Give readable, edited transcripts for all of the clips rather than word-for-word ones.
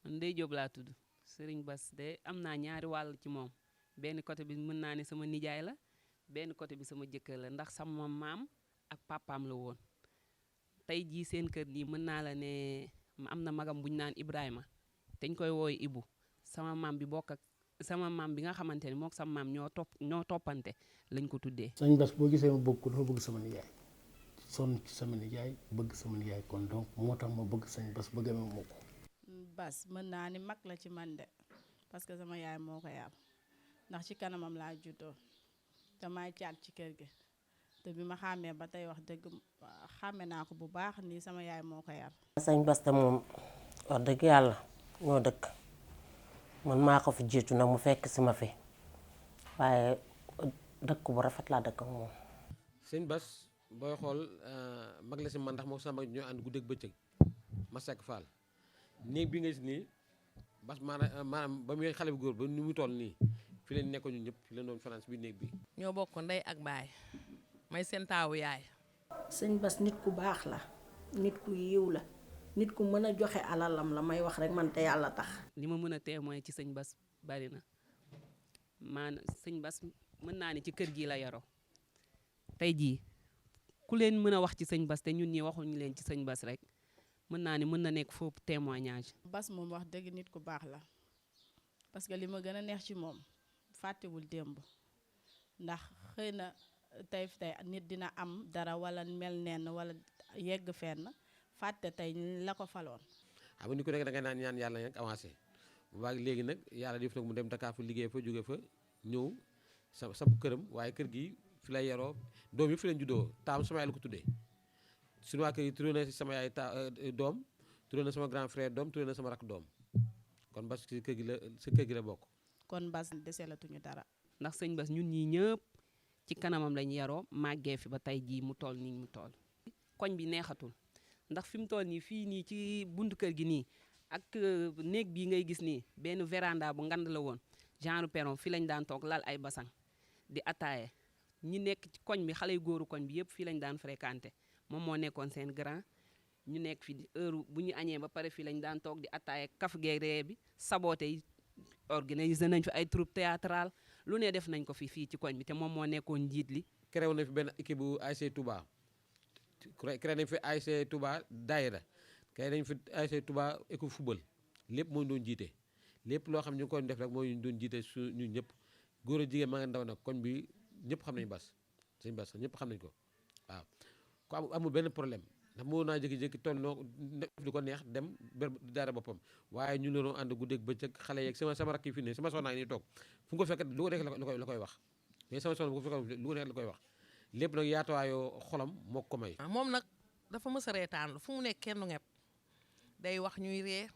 Ndey Jóob laa tudd Sëriñ Bas de am naa ñaari wàll ci moom benn côté bi mën naa ne sama nijaay la benn côté bi sama jëkkër la ndax sama maam ak papaam la woon tey jii seen kër gi mën naa la ne am na magam bu ñu naan Ibrahima te ñu koy wooy Ibu sama maam bi bokk ak sama maam bi nga xamante ne mook sama maam ñoo toppante lañ ko tuddee. sëñ Bas boo gisee ma bëgg ko dafa bëgg sama nijaay sonn ci sama nijaay bëgg sama nijaay kon donc moo tax ma bëgg sëñ Bas bëgg ma ko. Bas mën naa ni mag la ci man de parce que sama yaay moo ko yar ndax ci kanamam laa juddoo te may caat ci kër gi te bi ma xàmmee ba tey wax dëgg xàmme naa ko bu baax nii sama yaay moo ko yar. sëñ Bas te moom wax dëgg yàlla ñoo dëkk man maa ko fi jiitu nag mu fekk si ma fi waaye dëkk bu rafet laa dëkk ak moom. sëñ Bas booy xool mag la si man ndax moo sama ñoo ànd guddeeg bëccëg ma sekk faal néeg bi nga gis nii Bas maanaam ba muy xale bu góor ba ni mu toll nii fi leen nekkoon ñun ñëpp fi leen doon fanaan si biir néeg bi. ñoo bokk ndey ak baay may seen taawu yaay. sëñ Bas nit ku baax la nit ku yiw la nit ku mën a joxe alalam la may wax rek man te yàlla tax. li ma mën a témoin ci sëñ Bas bari na maanaam sëñ Bas mën naa ne ci kër gi la yaroo tey jii ku leen mën a wax ci sëñ Bas te ñun ñi waxuñu leen ci sëñ Bas rek mën naa ne mën na nekk foofu témoignage. Bas moom wax dëgg nit ku baax la parce que li ma gën a neex ci moom fàttewul démb ndax xëy na tey nit dina am dara wala mel nenn wala yegg fenn fàtte tey la ko faloon. xam nga ni ko nekk da ngay naan ñaan yàlla nag avancé bu baax léegi nag yàlla def nag mu dem Dakar fu liggéey fa jóge fa ñëw sa këram waaye kër gi fi lay yaroo doom yi fi leen juddoo taam sama yaay la ko tuddee suñu waa kër yi turé na sama yaay doom turé na sama grand frère doom turé na sama rak doom kon Bas si kër gi la bokk. kon Bas deselatuñu dara. ndax sëñ Bas ñun ñii ñëpp ci kanamam lañu yaroo màggee fi ba tey jii mu toll nii mu toll. koñ bi neexatul ndax fi mu toll nii fii nii ci buntu kër gi nii ak néeg bii ngay gis nii benn véranda bu ngand la woon genre perron fi lañ daan toog lal ay basang di attaaye ñi nekk ci koñ bi xale yu góoru koñ bi yëpp fii lañ daan fréquenté moom moo nekkoon seen grand ñu nekk fi heure bu ñu añee ba pare fii lañ daan toog di attaaye kaf geeree bi saboote yi organisé nañ fi ay troupe théâtrale lu ne def nañ ko fii ci koñ bi te moom moo nekkoon njiit li. créé nañ fi benn équipe bu ASC Touba créé nañ fi ASC Touba Daïra créé nañ fi ASC Touba équipe football lépp moo ñu doon jiite lépp loo xam ne ñu ngi koy def rek moo ñu doon jiite su ñun ñëpp góor a jigéen maa nga ndaw nag koñ bi ñëpp xam nañu Bas sëñ Bas ñëpp xam nañ ko waaw ko amul benn problème ndax moo naa jékki-jékki toll noo di ko neex dem daara boppam waaye ñu leen ànd guddeeg bëccëg xale yeeg sama rakk yi fi ne sama soxnaa ngi nii toog fu nga ko fekk lu ko nekk la koy wax mais sama soxna bu ko fekk lu ko nekk la koy wax lépp nag yaatuwaayoo xolam moo ko may. moom nag dafa mës a reetaan fu mu nekk kenn du ngepp day wax ñuy ree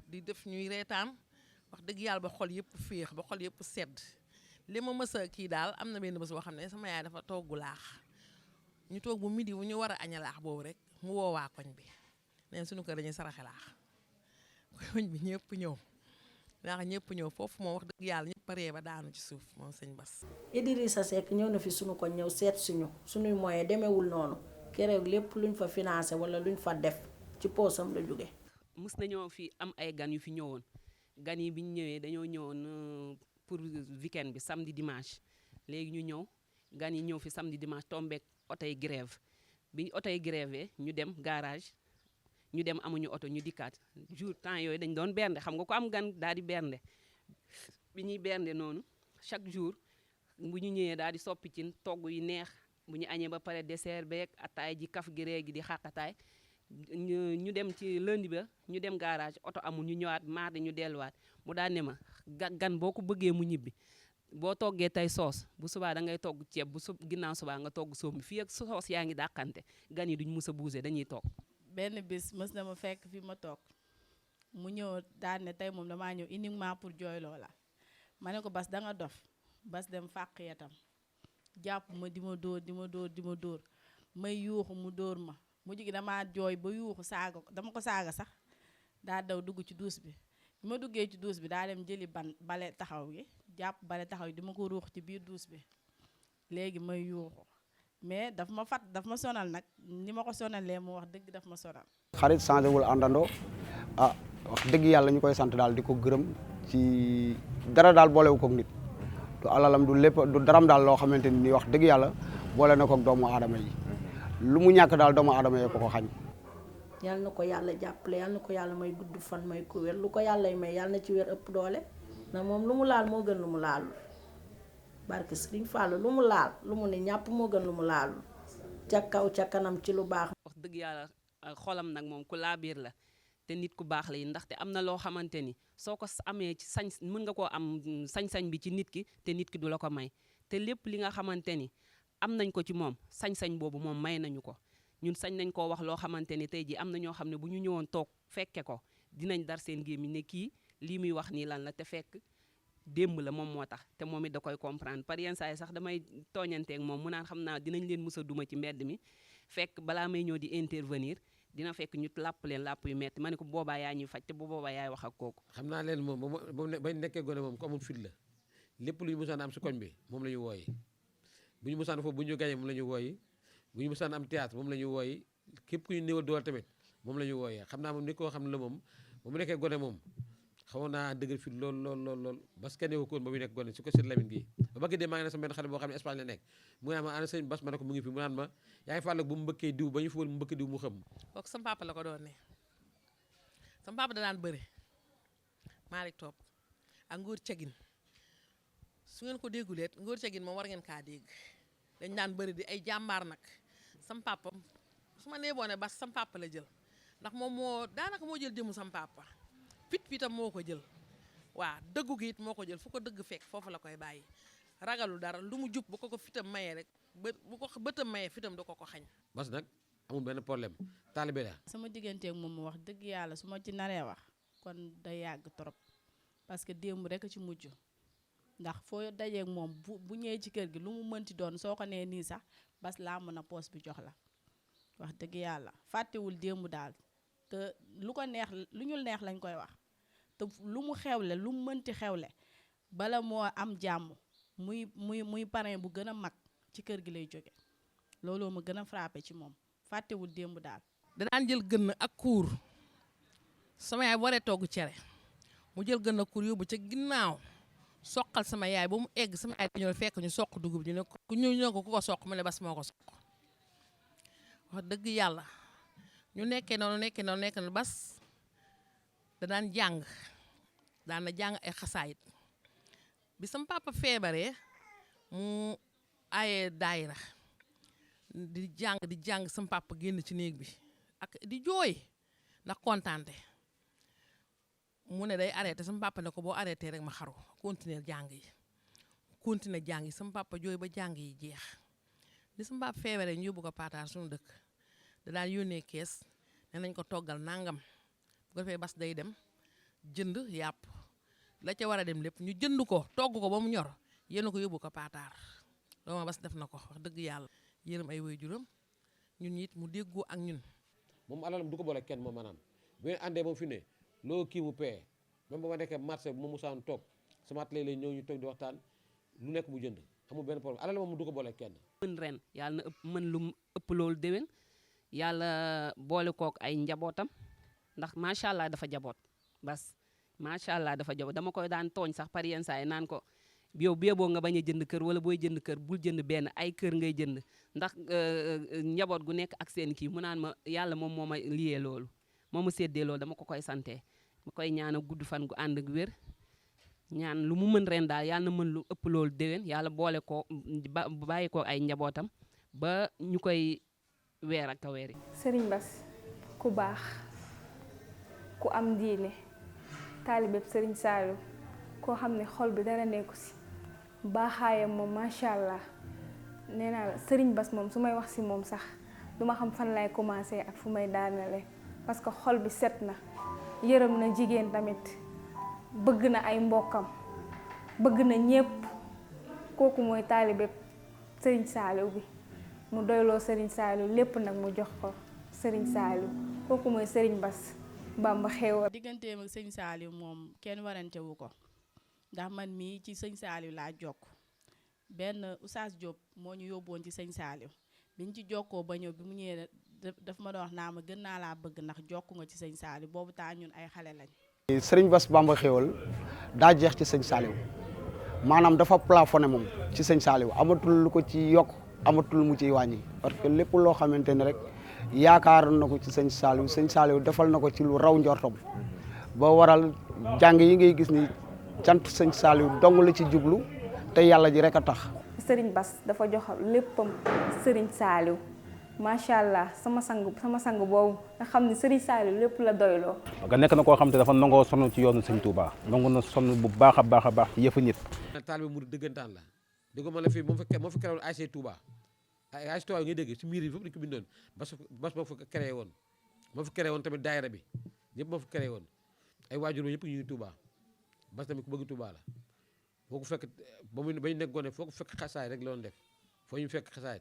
di def ñuy reetaan wax dëgg yàlla ba xol yëpp féex ba xol yëpp sedd li ma mës a kii daal am na benn bés boo xam ne sama yaay dafa togg laax ñu toog bu midi bu ñu war a aña laax boobu rek mu woowaa koñ bi neen suñu kër dañuy saraxe laax koñ bi ñëpp ñëw ndax ñëpp ñëw foofu moom wax dëgg yàlla ñëpp paree ba daanu ci suuf moom sëñ Bas. Idrissa Seck ñëw na fi suñu ko ñëw seet suñuy moyen demeewul noonu keroog lépp luñ fa financé wala luñ fa def ci poosam la jóge. mus nañoo fi am ay gan yu fi ñëwoon gan yi bi ñu ñëwee dañoo ñëwoon pour weekend bi samedi dimanche léegi ñu ñëw gan yi ñëw fi samedi dimanche tombeek oto yi grève bi oto yi grève ñu dem garage ñu dem amuñu oto ñu dikkaat jour temps yooyu dañ doon bernde xam nga ko am gan daal di bernde bi ñuy bernde noonu chaque jour bu ñu ñëwee daal di soppi ci togg yi neex bu ñu añee ba pare dessert beeg ataay ji kaf gi ree gi di xàqataay ñu dem ci lundi ba ñu dem garage oto amul ñu ñëwaat mardi ñu delluwaat mu daal ne ma gan boo ko bëggee mu ñibbi boo toggee tey soos bu subaa da ngay togg ceeb bu ginnaaw subaa nga togg soom bi fii ak soos yaa ngi dàqante gan yi duñ mus a bouger dañuy toog. benn bis mës na ma fekk fi ma toog mu ñëw daan ne tey moom damaa ñëw uniquement pour jooyloo la ma ne ko Bas da nga dof Bas dem fàq yatam jàpp ma di ma dóor may yuuxu mu dóor ma mujj gi damaa jooy ba yuuxu saaga ko dama ko saaga sax daa daw dugg ci duus bi ma duggee ci duus bi daa dem jëli bale taxaw gi jàpp bale taxaw gi di ma ko ruux ci biir duus bi léegi may yuuxu mais daf ma sonal nag ni ma ko sonalee mu wax dëgg daf ma sonal. xarit changé wul àndandoo wax dëgg yàlla ñu koy sant daal di ko gërëm ci dara daal boolewu koog nit du alalam du lépp du daram daal loo xamante ni wax dëgg yàlla boole na koog doomu aadama yi lu mu ñàkk daal doomu aadama yi ko xañ. yal na ko yàlla jàppale yal na ko yàlla may gudd fan may ko wér lu ko yàlla may yal na ci wér ëpp doole ndax moom lu mu laal moo gën lu mu laalul barke Sëriñ Fallu lu mu laal lu mu ne ñàpp moo gën lu mu laalul ca kaw ca kanam ci lu baax. wax dëgg yàlla xolam nag moom ku laabiir la te nit ku baax la yi ndaxte am na loo xamante ni soo ko amee ci mën nga koo am sañ-sañ bi ci nit ki te nit ki du la ko may te lépp li nga xamante ni am nañ ko ci moom sañ-sañ boobu moom may nañu ko ñun sañ nañ koo wax loo xamante ni tey jii am na ñoo xam ne bu ñu ñëwoon toog fekke ko dinañ dar seen gémmiñ ne kii lii muy wax nii lan la te fekk démb la moom moo tax te moom it da koy comprendre par yenn saa yi sax damay tooñanteeg moom mu naan xam naa dinañ leen mus a duma ci mbedd mi fekk balaa may ñëw di intervenir dina fekk ñu làpp leen làpp yu metti ma ne ko boobaa yaa ñuy faj te bu boobaa yaay wax ak kooku. xam naa leen moom bañ nekkee gone moom ko amul fit la lépp lu ñu musaan am si koñ bi moom la ñu wooyi bu ñu musaan foofu bu ñu gañee moom la ñu wooyi bu ñu musaan am théâtre moom la ñu wooyi képp ku ñu néewal doole tamit moom la ñu wooyee xam naa moom ni koo xam ne la moom ba mu nekkee gone moom xawoon naa dëgër fit lool parce que newu koon ba muy nekk gone si ko seen Lamine gii ba bëgg dee maa ngi ne sama benn xale boo xam ne Espagne la nekk mu naan ma ana sëñ Bas ma ne ko mu ngi fi mu naan ma yaa ngi fàttaliku bu mu mbëkkee diw ba ñu fóol mu mbëkk diw mu xam kooku sama papa la ko doon ne sama papa da daan bëri Malick Top ak Ngóor Cagin su ngeen ko dégguleet Ngóor Cagin moom war ngeen kaa dégg dañ daan bëri di ay jàmbaar nag sama papa su ma nee boo ne Bas sama papa la jël ndax moom moo daanaka moo jël jëmu sama papa fit fitam moo ko jël waa dëggu gi it moo ko jël fu ko dëgg fekk foofu la koy bàyyi ragalul dara lu mu jub bu ko fitam mayee rek bu ko bëtam mayee fitam da ko xañ. Bas nag amul benn problème taalibe la. sama digganteeg moom mu wax dëgg yàlla su ma ci naree wax kon day yàgg trop parce que démb rek ci mujj ndax foo dajeeg moom bu ñëwee ci kër gi lu mu mënti doon soo ko nee nii sax Bas laa mën a poos bi jox la wax dëgg yàlla fàttewul démb daal te lu ko neex lu ñu neex lañ koy wax te lu mu xewle lu mu mënti xewle bala moo am jàmm muy parrain bu gën a mag ci kër gi lay jóge looloo ma gën a frappé ci moom fàttewul démb daal. danaan jël gën ak kuur sama yaay waree togg cere mu jël gën ak kuur yóbbu ca ginnaaw soqal sama yaay ba mu egg sama yaay dañoo fekk ñu soq dugub ñu ne ko ku ko soq mu ne Bas moo ko soq wax dëgg yàlla ñu nekkee noonu Bas da daan jàng daan na jàng ay xasaayit bi sama papa feebaree mu aaye daayira di jàng sama papa génn ci néeg bi ak di jooy ndax kontaante mu ne day arrêté sama papa ne ko boo arrêté rek ma xaru continuer jàng yi sama papa jooy ba jàng yi jeex li sama papa feebaree ñu yóbbu ko Pataar suñu dëkk da daan yónnee kees ne nañ ko toggal nangam bu ko defee Bas day dem jënd yàpp la ca war a dem lépp ñu jënd ko togg ko ba mu ñor yéen ko yóbbu ko Pataar loolu Bas def na ko wax dëgg yàlla yërëm ay waajuram ñun it mu déggoo ak ñun. moom alalam du ko boole kenn moom maanaam bu ngeen àndee moom fi ne loo kii mu payé même ba ma nekkee marché bu ma musaan toog sama at lay ñëw ñu toog di waxtaan lu nekk mu jënd amul benn problème alalam moom du ko boole kenn. mën ren yàlla na mën lu ëpp loolu déwén yàlla boole kook ay njabootam ndax macha allah dafa jaboot Bas macha allah dafa jaboot dama koy daan tooñ sax par yenn saa yi naan ko yow boo nga bañ a jënd kër wala booy jënd kër bul jënd benn ay kër ngay jënd ndax njaboot gu nekk ak seen kii mu naan ma yàlla moom moo ma liyee loolu moo ma séddee loolu dama ko koy sante ma koy ñaana gudd fan gu ànd ak wér ñaan lu mu mën ren daal yàlla na mën lu ëpp loolu déwén yàlla boole ko bàyyi ko ay njabootam ba ñu koy weer ak a weer yi. Sëriñ Bas ku baax ku am diine taalibeb Sëriñ Saliou koo xam ne xol bi dara nekku si baaxaayam moom macha allah nee naa la Sëriñ Bas moom su may wax si moom sax duma xam fan lay commencé ak fu may daanale parce que xol bi set na yërëm na jigéen tamit bëgg na ay mbokkam bëgg na ñépp kooku mooy taalibeb Sëriñ Saliou bi mu doyloo Sëriñ Saliou lépp nag mu jox ko sëriñ Saliou kooku mooy sëriñ Bass Bamba Xéewal. digganteem ak sëñ Saliou moom kenn warante wu ko ndax man mii ci sëñ Saliou laa jokk benn Oustaz Diop moo ñu yóbboon ci sëñ Saliou biñ ci jokkoo ba ñëw bi mu ñëwee daf ma doon wax naa ma gën naa laa bëgg ndax jokku nga ci sëñ Saliou boobu taa ñun ay xale lañ. sëriñ Bass Bamba Xéewal daa jeex ci sëñ Saliou maanaam dafa plafonné moom ci sëñ Saliou amatul lu ko ci yokk amatul mu ciy wàññi parce que lépp loo xamante ni rek yaakaar na ko ci sëñ Saliou defal na ko ci lu raw njortom ba waral jàng yi ngay gis ni cant sëñ Saliou dong la ci jublu te yàlla ji rek a tax. sëriñ Bass dafa jox léppam sëriñ Saliou macha allah sama sang boobu nga xam ne sëriñ Saliou lépp la doyloo. nga nekk na koo xam te dafa nangoo sonn ci yoonu sëñ Touba nangu na sonn bu baax a baax ci yëfu nit. taalibe murid dëggantaan la dégg ma la fii moo fi créé woon ASC Touba ASC Touba ngay dégg si miir yi foofu dañu ko bindoon Bass moo fa créé woon moo fi créé woon tamit daayira bi ñëpp moo fi créé woon ay waajur yëpp ñu ngi Touba Bass tamit ku bëgg Touba la foo ko fekk ba ñu nekk gone foo ko fekk xasaay rek la doon def foo ñu fekk xasaay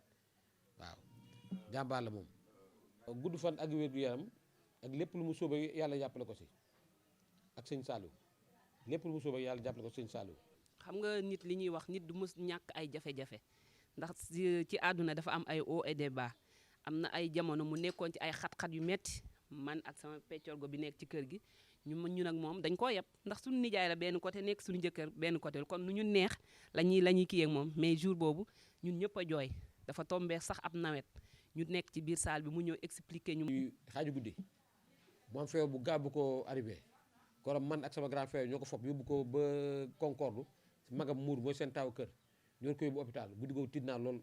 waaw jàmbaar la moom gudd fan ak wér-gu-yaram ak lépp lu mu sóobee yàlla jàppale ko si ak sëñ Saliou lépp lu mu sóobee yàlla jàppale ko si sëñ Saliou. xam nga nit li ñuy wax nit du mës ñàkk ay jafe-jafe ndax ci àdduna dafa am ay hauts et des bas am na ay jamono mu nekkoon ci ay xat-xat yu metti man ak sama peccorgo bi nekk ci kër gi ñu nag moom dañ koo yeb ndax suñu nijaay la benn côté nekk suñu jëkkër benn côté kon nu ñu neex la ñuy kii ak moom mais jour boobu ñun ñëpp a jooy dafa tombé sax ab nawet ñu nekk ci biir salle bi mu ñëw expliquer ñu. xaaju guddi moom feew bu gaaw bu ko arrivé korom man ak sama grand frère ñoo ko fopp yóbbu ko ba Concorde magam muur mooy seen taaw kër ñoo ko yóbbu hôpital guddi googu tiit naa lool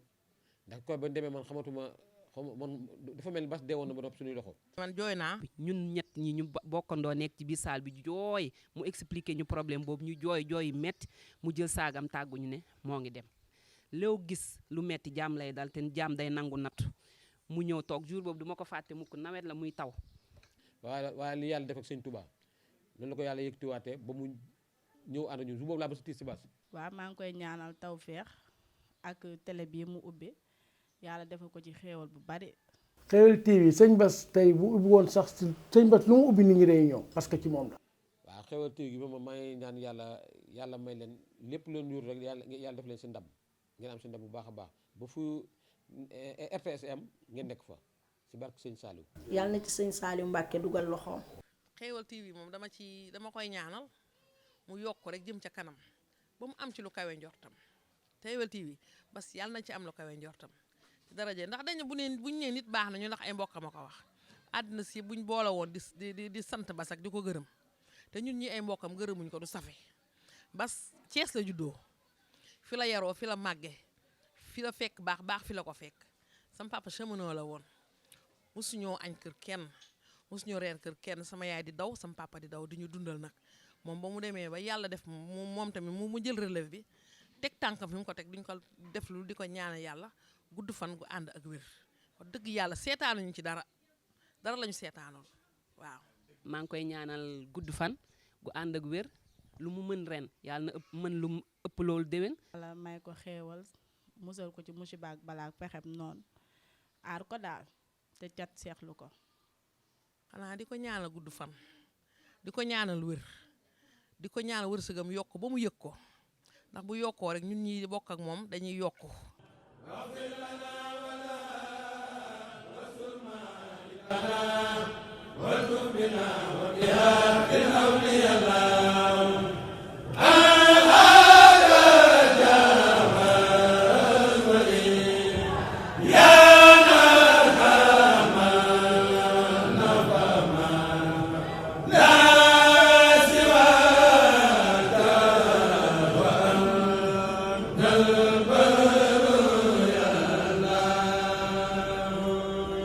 ndax ko ba demee man xamatuma man dafa mel ni Bass dee woon na ba nopp suñuy loxo. man jooy naa. ñun ñett ñi ñu bokkandoo nekk ci biir salle bi jooy mu expliquer ñu problème boobu ñu jooy metti mu jël saagam tàgguñu ne moo ngi dem loo gis lu metti jaam lay dal te jaam day nangu natt mu ñëw toog jour boobu du ma ko fàtte mukk nawet la muy taw. waaye li yàlla def ak sëñ Touba loolu la ko yàlla yëkkatiwaatee ba mu ñëw ànd ñu su boobu laa ba sa tiis si Bass. waaw maa ngi koy ñaanal tawféex ak télé bii mu ubbi yàlla defal ko ci xéewal bu bari. Xéewal TV sëñ Bass tey bu ubbi woon sax sëñ Bass lu mu ubbi nit ñi day ñëw parce que ci moom la. waaw Xéewal TV gi moom maa ngi ñaan yàlla may leen lépp leen yur rek yàlla def leen si ndam ngeen am si ndam bu baax a baax ba fu RTSM ngeen nekk fa si barke sëñ Saliou. yàlla na ci sëñ Saliou Mbacke dugal loxoom. Xéewal TV moom dama koy ñaanal mu yokk rek jëm ca kanam ba mu am ci lu kawe njortam Xéewal TV Bass yàlla na ci am lu kawe njortam daraje ndax dañu buñ nee nit baax na ñu ndax ay mbokk ma ko wax àddina si buñ boole woon di sant Bass ak di ko gërëm te ñun ñi ay mbokkam gërëmuñ ko du safe Bass Cees la juddoo fi la yaroo fi la màgge fi la fekk baax fi la ko fekk sama papa cheminot la woon mosuñoo añ kër kenn mosuñoo reer kër kenn sama yaay di daw sama papa di daw di ñu dundal nag moom ba mu demee ba yàlla def moom tamit mu jël relève bi teg tànkam fi mu ko teg duñ ko def lu di ko ñaanal yàlla gudd fan gu ànd ak wér wax dëgg yàlla seetaanuñu ci dara lañu seetaanoon waaw. maa ngi koy ñaanal gudd fan gu ànd ak wér lu mu mën ren yàlla na mën lu mu ëpp loolu déwén. yàlla may ko xéewal musal ko ci musiba ak balaa pexem noonu aar ko daal te cat seexlu ko. xanaa di ko ñaanal gudd fan di ko ñaanal wér di ko ñaanal wërsëgam yokk ba mu yëg ko ndax bu yokkoo rek ñun ñi bokk ak moom dañuy yokku. wa